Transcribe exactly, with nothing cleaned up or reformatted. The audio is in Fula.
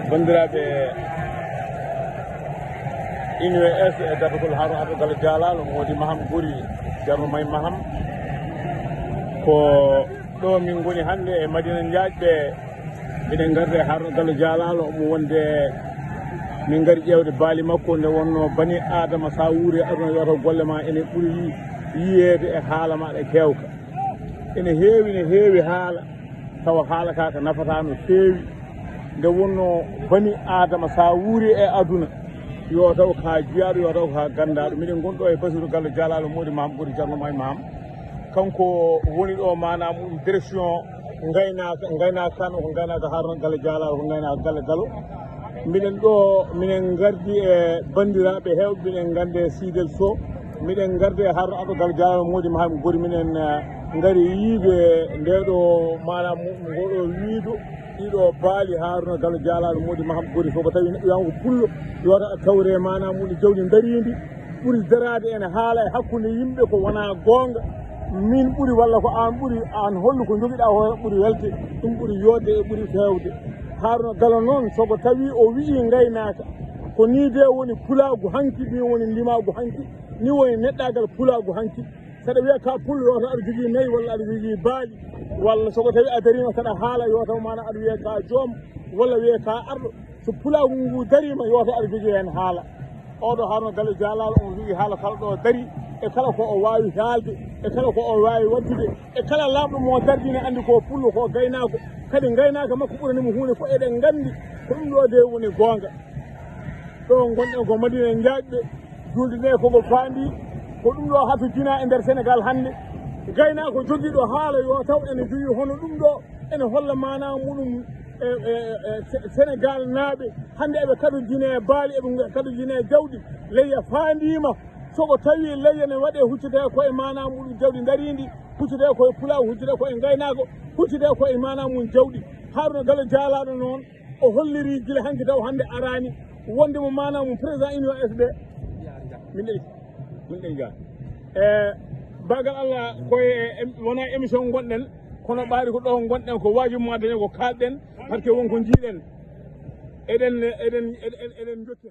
Banndiraaɓe N U S e dartagol Harouna Abdou Gallo Dialaalo, Moodi Maham Gori, Ceerno May Maham, ko ɗo min ngoni hannde e Madina Njaaƴɓe. Miɗen ngardi e Harouna Gallo Dialaalo, mo wonde min ngari ƴeewde baali makko nde wonnoo bani Aadama, so a wuuri aduna, yo taw golle ma ene ɓuri yi-, yiyeede e haala ma ɗe keewka. Ene heewi, ne heewi haala, tawa haala ka ka nafata no feewi. Nde wonnoo bani Aadama, so a wuuri e aduna, yo taw ka jiyaaɗo, yo taw ka ganndaaɗo. Miɗen ngonɗo e Basiru Gallo Dialaalo, Moodi Maham Gori, Ceerno May Maham. Kanko woni ɗo maanaam ɗum direction ngaynaaka, ngaynaaka kan ko ngaynaaka Harouna Gallo Dialaalo, ko ngaynaaka Gallo Gallo. Minen ɗo, minen ngardi e banndiraaɓe heewɓe, minen nganndi e Sidel Sow, miɗen ngardi e Harouna Abdou Gallo Dialaalo, Moodi Maham Gori, minen, eh, ngari yiide nde ɗo maanaam ngoɗo wiido, ɗiɗo baali Harouna Gallo Dialaalo, Moodi Maham Gori, so ko tawi neɗɗo wiyaama ko pullo, yo taw a tawre maanaam woni jawdi ndariindi, ɓuri daraade ene haala e hakkunde yimɓe ko wonaa goonga, min ɓuri walla ko aan ɓuri, aan hollu ko njogiɗaa hoore ɓuri welde, ɗum ɓuri yooɗde e ɓuri feewde. Harouna Gallo noon, so ko tawi o wiyi ngaynaaka, ko nii de woni pulaagu hanki, nii woni ndimaagu hanki, nii woni neɗɗaagal pulaagu hanki. Saɗa wiya ka pullo, yo taw aɗa jogii nayi walla aɗa jogii baali, walla so ko tawi a dariima saɗa haala, yo taw maanaam aɗa wiya ka joom walla wiya ka arɗo. So pulaagu ngu dariima, yo taw aɗa jogii heen haala. Oɗo Harouna Gallo Dialaalo, on jogii haala kala ɗo dari, e kala ko o waawi haalde, e kala ko o waawi waɗdude, e kala laamɗo mo dardi ne anndi ko pullo, ko gaynaako. Kadi ngaynaaka makko ɓurani mo huunde fof, eɗen nganndi ko ɗum ɗo de woni goonga. Ɗo ngonɗen ko Madina Njaaƴɓe, julde nde koko faandi, ko ɗum ɗo hatojinaa e nder Senegaal hannde. Gaynaako jogiiɗo haala yo taw ene jogii hono ɗum ɗo, ene holla maanaa muɗum e, e, e Se-, Senegaal naaɓe. Hannde eɓe kadojinee baali, eɓe kadojinee jawdi. Leyya faandiima. So ko tawi leyya ne waɗee, huccitee ko e maanaa muɗum jawdi ndariindi, huccitee ko e pulaagu, huccitee ko e ngaynaako, huccitee ko e maanaa mum jawdi. Harouna Gallo Dialaalo noon, o holliri gila hanki taw hannde araani, wonde mo maanaa mum président N U S de. Min ɗen, min ɗen jaa. E baagal Allah, ko e em-, wonaa émission ngonɗen, kono ɓaari ko ɗo ngonɗen, ko waaju mo dañe ko kaalɗen, parce que won ko njiiɗen. Eɗen, eɗen, eɗen, eɗen njotti.